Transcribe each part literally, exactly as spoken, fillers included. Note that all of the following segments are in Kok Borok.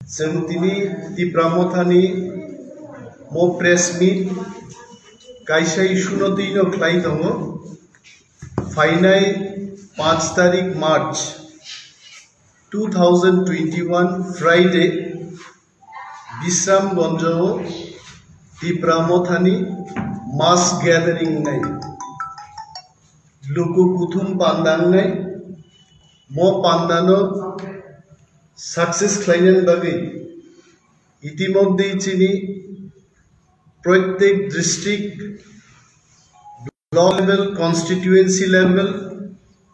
Chwng tini Tipra Mothani mo press meet kaisa issue no twi no khlai tongo. Phainai panch tarik March two thousand twenty-one Friday Bisramganjo Tipra Mothani mass gathering nai. Luku kuthum panda wngnai, mo panda no success khlainani bagwi itimodhye chini proitek district, block level, constituency level,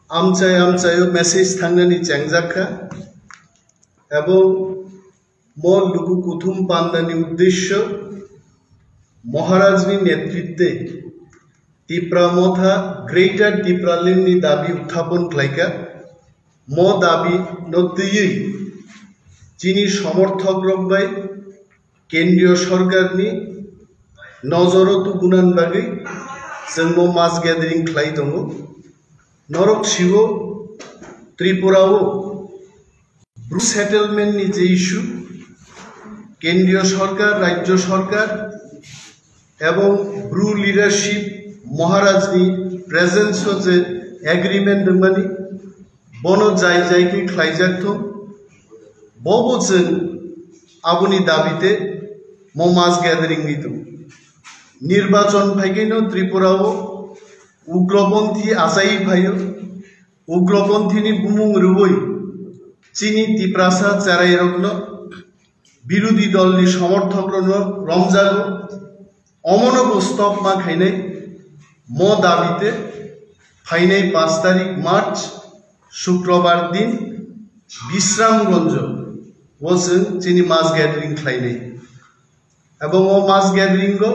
amchai amchaio message thangnani chengjak kha. Ebong mo luku kuthum pandani uddesyo Maharajni netritwe Tipra Motha Greater Tipralandni dabi uthapon khlaikha. Mo dabi no twiwi chini somorthok rok bai Kendriyo Sorkarni nojoro tubunan bagwi chwng mo mass gathering khlai tongo. Norok siwo Tripura o Bru settlement ni je issue, Kendriyo Sorkar, Rajyo Sorkar ebong Bru leadership Maharajni presence o je agreement rwmani, bono jai jai khe khlaijak thung, bobo chwng aboni dabite mo mass gathering ni tongo. Nirbachon phaikhe no Tripura o ugroponthi achai phaio. Ugroponthini bumung rwui chini Tiprasa cherairokno, birodhi dolni somorthokrokno romjago. Omono bo stop ma khainai mo dabite phainai panch tarik March Shukrobar din Bisramganjo o chwng chini mass gathering khlainai. Ebong o mass gathering o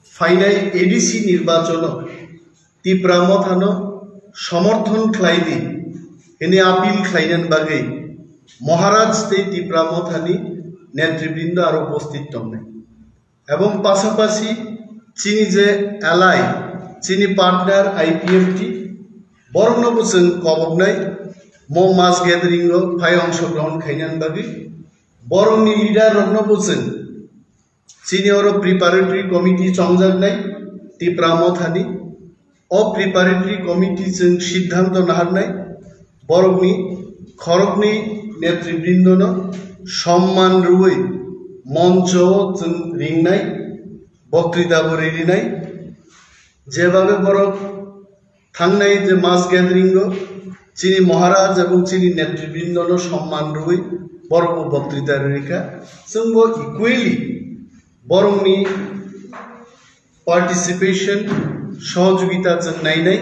phainai A D C nirbachono Tipra Mothano somorthon khlai di hwnwi appeal khlainani bagwi Maharaj tei Tipra Mothani netribrindo aro upasthit tongnai. Ebong pasapasi chini je ally, chini partner I P F T, borokno bo chwng koboknai mo mass gathering o phai ongshogrohon khainani bagwi. Borokni leader rokno bo chwng chini oro preparatory committee chongjaknai Tipra Mothani. O preparatory committee chwng siddhanto naharnai, borokni khoroknwi netribrindono somman rwui moncho chwng ringnai, boktwita bo ririnai. Jebabe borok thangnai je mass gathering o chini Maharaj ebong chini netribrindono somman rwui borok bo boktwita rwikha. Chwngbo equally borokni participation, sohojogita chwng nainai.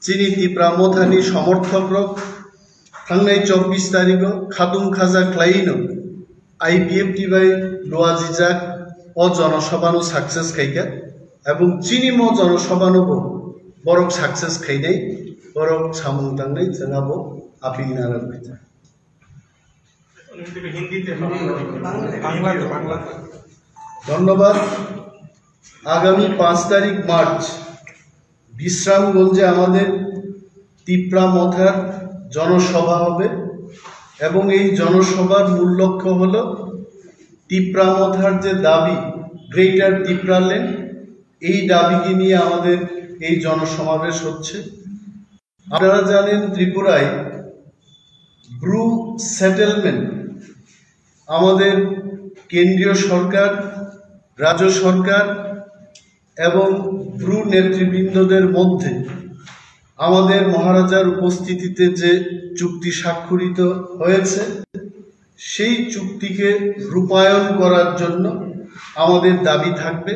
Chini Tipra Mothani somorthok rok thangnai chobbish tarikh o khatung khaja khlaiwi no I P F T bai luajijak o jonosabha no success khaikha, ebong chini mo jonosabha no bo borok success khainai, borok samung tangnai, chwng abo appeal narwk khaijak. বাংলাতে, বাংলাতে। ধন্যবাদ। আগামী পাঁচ তারিখ মার্চ বিশ্রামগঞ্জে আমাদের তিপ্রা মথার জনসভা হবে এবং এই জনসভার মূল লক্ষ্য হলো তিপ্রা মথার যে দাবি, গ্রেটার তিপ্রাল্যান্ড, এই দাবিকে নিয়ে আমাদের এই জনসমাবেশ হচ্ছে। আপনারা জানেন, ত্রিপুরায় ব্রু সেটেলমেন্ট আমাদের কেন্দ্রীয় সরকার, রাজ্য সরকার এবং ব্রু নেতৃবৃন্দদের মধ্যে আমাদের মহারাজার উপস্থিতিতে যে চুক্তি স্বাক্ষরিত হয়েছে, সেই চুক্তিকে রূপায়ণ করার জন্য আমাদের দাবি থাকবে।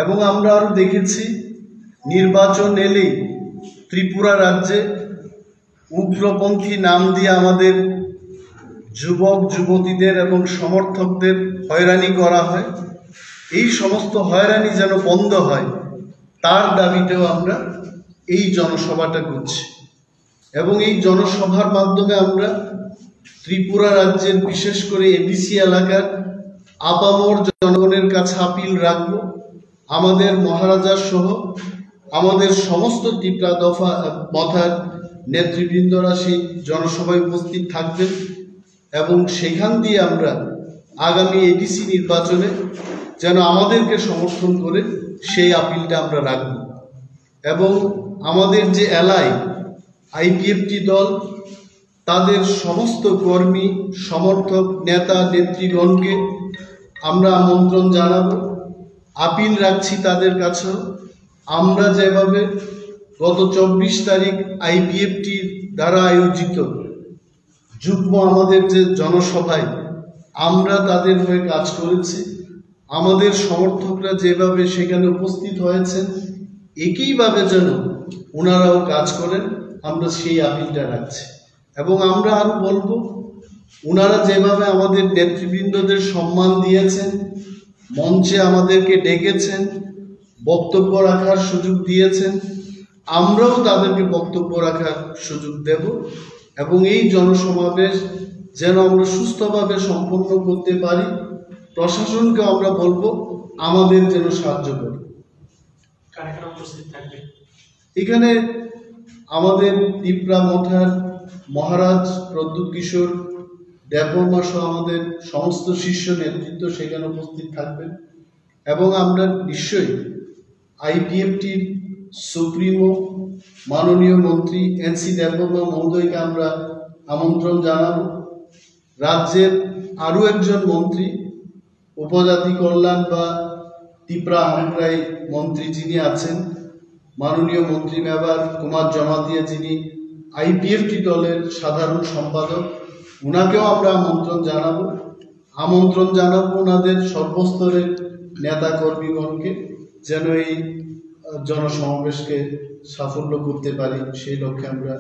এবং আমরা আরো দেখেছি, নির্বাচন এলেই ত্রিপুরা রাজ্যে উগ্রপন্থী নাম দিয়ে আমাদের যুবক যুবতীদের এবং সমর্থকদের হয়রানি করা হয়। এই সমস্ত হয়রানি যেন বন্ধ হয়, তার দাবিতেও আমরা এই জনসভাটা করছি। এবং এই জনসভার মাধ্যমে আমরা ত্রিপুরা রাজ্যের, বিশেষ করে এডিসি এলাকার আপামর জনগণের কাছে আপিল রাখব, আমাদের মহারাজা সহ আমাদের সমস্ত তিপ্রা দফা, আহ, মথার নেতৃবৃন্দরা সেই জনসভায় উপস্থিত থাকবেন। এবং সেখান দিয়ে আমরা আগামী এডিসি নির্বাচনে যেন আমাদেরকে সমর্থন করে সেই আপিলটা আমরা রাখব। এবং আমাদের যে এলআই আইপিএফটি দল, তাদের সমস্ত কর্মী, সমর্থক, নেতা, নেতৃগণকে আমরা আমন্ত্রণ জানাবো। আপিল রাখছি তাদের কাছেও। আমরা যেভাবে গত চব্বিশ তারিখ আইপিএফটির দ্বারা আয়োজিত যুগ্ম আমাদের যে জনসভায় আমরা তাদের হয়ে কাজ করেছি, আমাদের সমর্থকরা যেভাবে সেখানে উপস্থিত হয়েছেন, একইভাবে যেন ওনারাও কাজ করেন, আমরা সেই আপিলটা রাখছি। এবং আমরা আরো বলবো, ওনারা যেভাবে আমাদের নেতৃবৃন্দদের সম্মান দিয়েছেন, মঞ্চে আমাদেরকে ডেকেছেন, বক্তব্য রাখার সুযোগ দিয়েছেন, আমরাও তাদেরকে বক্তব্য রাখার সুযোগ দেব। এবং এই জনসমাবেশ যেন আমরা সুস্থভাবে সম্পন্ন করতে পারি, প্রশাসনকে আমরা বলবো আমাদের যেন সাহায্য করে। কারা কারা উপস্থিত থাকবে? এখানে আমাদের তিপ্রা মথার মহারাজ প্রদ্যুৎ কিশোর দেববর্মা সহ আমাদের সমস্ত শীর্ষ নেতৃত্ব সেখানে উপস্থিত থাকবেন। এবং আমরা নিশ্চয়ই আইপিএফটির সুপ্রিমো মাননীয় মন্ত্রী এনসি দেববর্মা মহোদয়কে আমরা আমন্ত্রণ জানাবো। রাজ্যের আরও একজন মন্ত্রী, উপজাতি কল্যাণ বা তিপ্রা হামক্রাই মন্ত্রী যিনি আছেন, মাননীয় মন্ত্রী মেবার কুমার জমাতিয়া, যিনি আইপিএফটি দলের সাধারণ সম্পাদক, ওনাকেও আমরা আমন্ত্রণ জানাবো। আমন্ত্রণ জানাবো ওনাদের সর্বস্তরের নেতা কর্মীগণকে, যেন এই আহ, জনসমাবেশকে সাফল্য করতে পারি, সেই লক্ষ্যে আমরা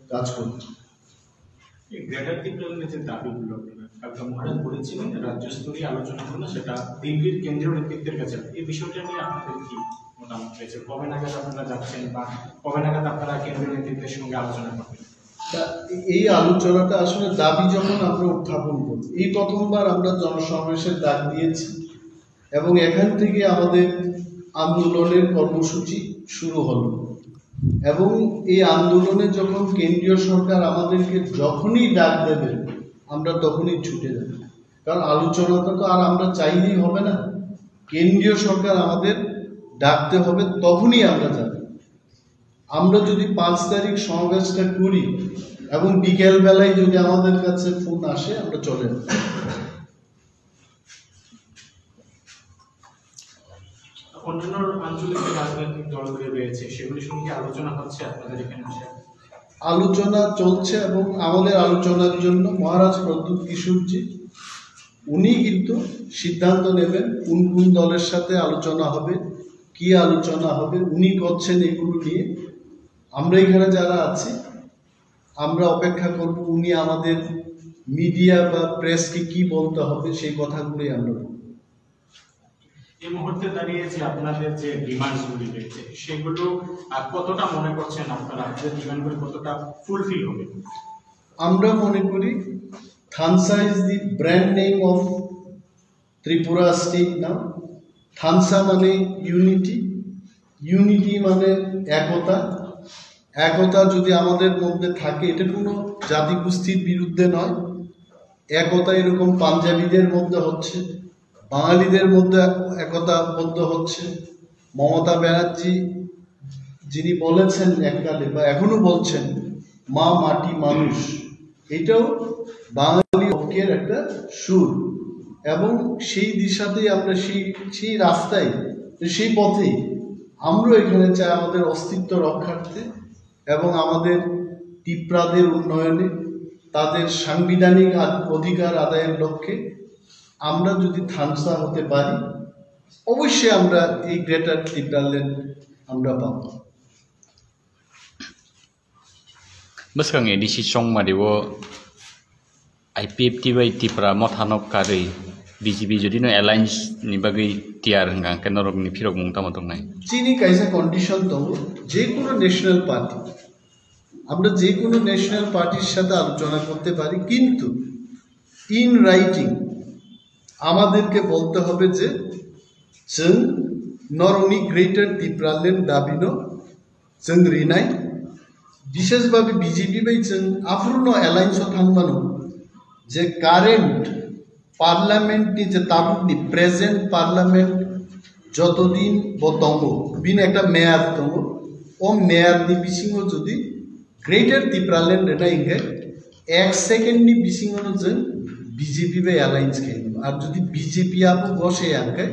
কাজ করব। এই গ্রেটার তিপ্রাল্যান্ডের যে দাবিগুলো আপনারা, কালকে মহারাজ বলেছিলেন যে রাজ্য স্তরীয় আলোচনাগুলো সেটা দিল্লির কেন্দ্রীয় নেতৃত্বের কাছে হবে। এই বিষয়টা নিয়ে আপনাদের কি মতামত রয়েছে? কবে নাগাদ আপনারা যাচ্ছেন বা কবে নাগাদ আপনারা কেন্দ্রীয় নেতৃত্বের সঙ্গে আলোচনা করবেন? তা এই আলোচনাটা আসলে দাবি যখন আমরা উত্থাপন করি, এই প্রথমবার আমরা জনসমাবেশের ডাক দিয়েছি এবং এখান থেকে আমাদের আন্দোলনের কর্মসূচি শুরু হলো। এবং এই আন্দোলনে যখন কেন্দ্রীয় সরকার আমাদেরকে যখনই ডাক দেবে, আমরা তখনই ছুটে যাব। কারণ আলোচনাটা তো আর আমরা চাইলেই হবে না, কেন্দ্রীয় সরকার আমাদের ডাকতে হবে, তখনই আমরা যাব। আমরা যদি পাঁচ তারিখ সমাবেশটা করি এবং বিকেল বেলায় যদি আমাদের কাছে ফোন আসে, আমরা চলে যাব। অন্যান্য আঞ্চলিক যে রাজনৈতিক দলগুলি রয়েছে, সেগুলির সঙ্গে আলোচনা হচ্ছে আপনাদের এখানে আসে? আলোচনা চলছে এবং আমাদের আলোচনার জন্য মহারাজ প্রদ্যুৎ কিশোরজি, উনি কিন্তু সিদ্ধান্ত নেবেন কোন কোন দলের সাথে আলোচনা হবে, কি আলোচনা হবে, উনি করছেন এগুলো নিয়ে। আমরা এখানে যারা আছি, আমরা অপেক্ষা করব উনি আমাদের মিডিয়া বা প্রেসকে কি বলতে হবে, সেই কথাগুলোই আমরা বলব। এই মুহূর্তে দাঁড়িয়ে যে আপনাদের যে ডিমান্ডস গুলি রয়েছে, সেগুলো আহ, কতটা মনে করছেন আপনারা, আপনাদের ডিমান্ড গুলো কতটা ফুলফিল হবে? আমরা মনে করি থানসা is the brand name of Tripura state now. থানসা মানে ইউনিটি, ইউনিটি মানে একতা। একতা যদি আমাদের মধ্যে থাকে, এটা কোনো জাতিগোষ্ঠীর বিরুদ্ধে নয়। একতা এরকম পাঞ্জাবিদের মধ্যে হচ্ছে, বাঙালিদের মধ্যে একতাবদ্ধ হচ্ছে। মমতা ব্যানার্জি যিনি বলেছেন এককালে বা এখনো বলছেন, "মা, মাটি, মানুষ", এটাও বাঙালি ঐক্যের একটা সুর। এবং সেই দিশাতেই আমরা সেই, সেই রাস্তায়, সেই পথেই আমরা এখানে চাই আমাদের অস্তিত্ব রক্ষার্থে এবং আমাদের তিপ্রাদের উন্নয়নে, তাদের সাংবিধানিক আদ-, অধিকার আদায়ের লক্ষ্যে আমরা যদি থানসা হতে পারি, অবশ্যই আমরা এই গ্রেটার তিপ্রাল্যান্ড আমরা পাবো। Bwskang A D C chongmari o I P F T bai Tipra mothano karwi B J P jodi no alliance ni bagwi tiyar hwnkha hwnkhe norokni phirokmung tamo tongnai? Chini kaisa condition tongo, je kono national party, আমরা যে কোনো ন্যাশনাল পার্টির সাথে আলোচনা করতে পারি, কিন্তু in writing আমাদেরকে বলতে হবে যে जों norokni greater Tipraland dabino जों rinai, বিশেষভাবে বিজেপি bai जों aphuru no alliance o thangmano, je current parliament ni je tabuk ni present parliament jotodin bo tongo, bini ekta meyad tongo, o meyad ni bisingo jodi Greater Tipraland rena hingke ek second ni bisingo no jeng B J P bai alliance khe. Ar jodi B J P abo gose hingke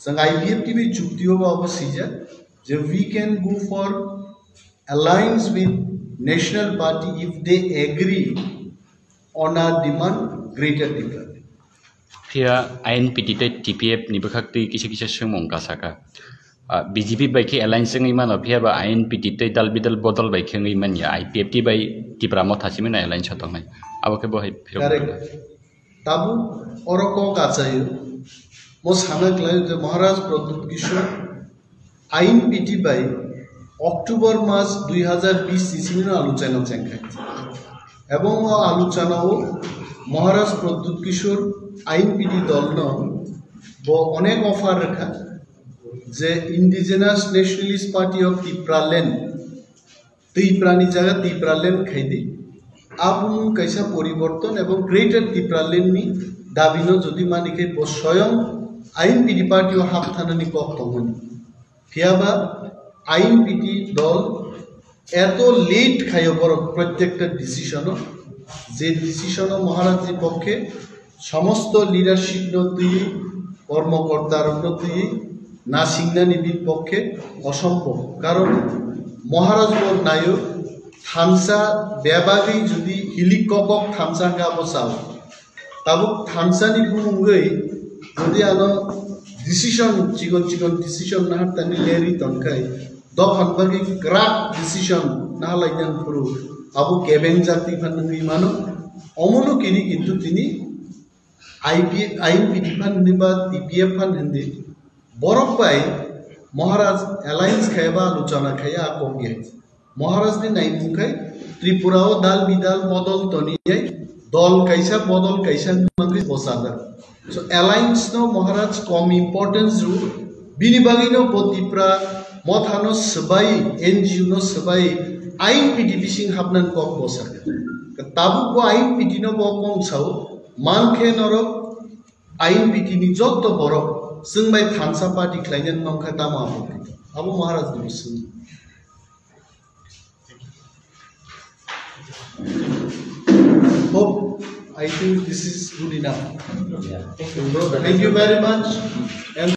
jeng I P F T bai chukti o ba abo sijak je we can go for alliance with National Party if they agree on our demand Greater Tipraland. Phiya I N P T tei T P F ni bwkhak twi kisa kisa swngmung kasaka. Ah, B J P bai khe alliance wngwi mano, phiya ba I N P T tei dal bidal bodol bai khe wngwi manya. I P F T bai Tipra Motha simi no alliance o tongnai. Abo khe bo hai phirok. Correct. Tabuk oro kok achaio. Mo sana khlaio je Maharaj Pradyut Kishore I N P T bai October mas dui hazar bis ni simi no aluchana chengkha. Ebong o aluchana o Maharaj Pradyut Kishore I N P T dol no bo onek offer rekha je Indigenous Nationalist Party of Tipraland Tiprani jaga Tipraland khaidi. Abumung kaisa poriborton ebong Greater Tipraland ni dabi no jodi mani khe bo soyong I N P T party o hapthanani kok tongmani. Phiyaba I N P T dol eto late khayo borok protekta decision o, je decision o Maharaj ni pokkhe somosto leadership no twi, kormokorta rok no twi nasingnani bini pokkhe osombhob. Karon Maharaj bo nayo thansa bebagwi jodi hilik kokok thansa hwnkhe abo chao. Tabuk thansa ni bumungwi jodi ano decision, chikon chikon decision nahartani lerwi tongkhai, dophan bagwi kwrak decision naharlai nang phuru abo kebeng jati phan wngwi mano. Omono kini kintu tini I P, I N P T phan hindi ba T P F phan hindi borok bai Maharaj alliance khaiba aluchana khaiya a kok ya. Maharaj ni naimung khai Tripura o dal bidal bodol toni yai dol kaisa bodol kaisa mangwi bosajak. So alliance no Maharaj kom importance ru bini bagwi no bo Tipra Motha no swbai N G O no swbai I N P T bising hapnan kok bosajak. Tabuk bo I N P T no bo kong sao mankhe norok I N P T ni jotto borok chwng bai thansa party khlainani mankha tamo abo khe. Abo Maharaj ni bising. Hope, I think this is good enough. Yeah. Thank you very much. And